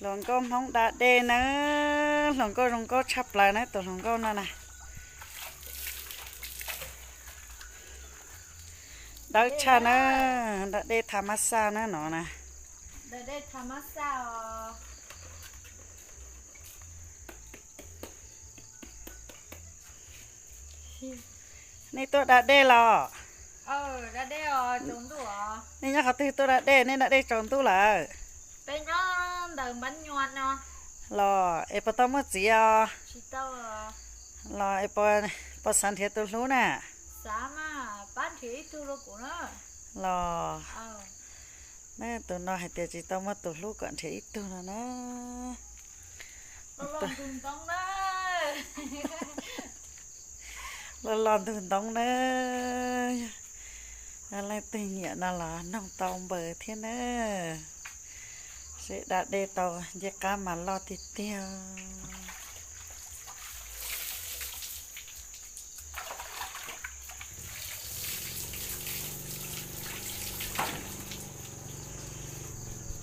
Hluas nkauj Hmoob da dej na, hluas nkauj zoo nkauj tshaj plaws na, tus hluas nkauj no na. Dawb tshaj na, da dej tha mab xaj na no na. Nej tuaj da dej los? Nej nyob qhov twg tuaj da dej, nej da dej tsaus ntuj lawm? Los es puas tau muaj txiv os? Los es puas xav nrhiav tus hlub na? Los, tus no hais tias tsis tau muaj tus hlub kom nrhiav ib tug no na. Los los ntug ntoo na. Leej twg nyiam no los noog tau npaws thiab na. Seb da dej tau ncej qab mas loj tiag tiag.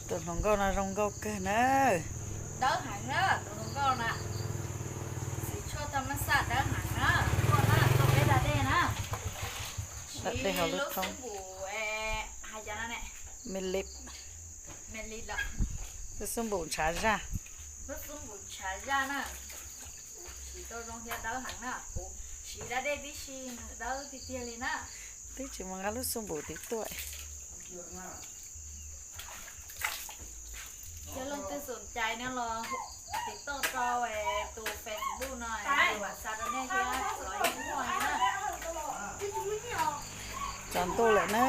Tus hluas nkauj no zoo nkauj kawg na. Dawb heev na, tus hluas nkauj na. Xim tshuaj tha mab xaj dawb heev na. Tuaj na, tuaj peb da dej na. Siv lub xub npum, hais cas no ne? Me li, me li lawm. Lub xub npum ntshav zaj. Lub xub npum ntshav zaj na. Siv tau zoo thiab dawb heev na. Kuv siv da dej tib si nws dawb tiag tiag li na. Twb tsis mus nqa lub xub npum tid tuaj. Yog leej twg xom cai no los tiv toj rau tus Facebook no, kuv mam xa rau nej thiab los yeej muaj li na. Tsaus ntuj lawm na,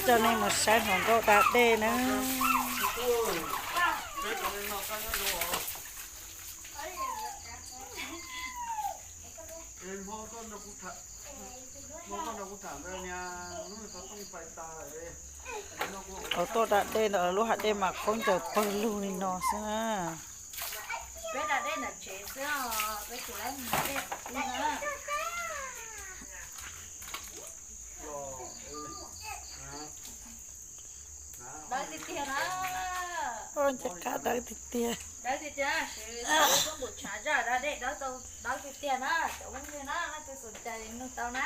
coj nej mus saib hluas nkauj da dej na. Thaum tuaj da dej ntawm lub hav dej mas khaub ncaws pawg lug li no xwb na. Peb da dej ntawm tsev xwb os, peb tsis lab mus da dej qhov twg na. Dawb tiag tiag na. Ncej qab dawb tiag tiag. Dawb tiag tiag, siv lub xub npum ntshav zaj da dej dawb tiag tiag na, cov phooj ywg na, leej twg xom cai nug tau na.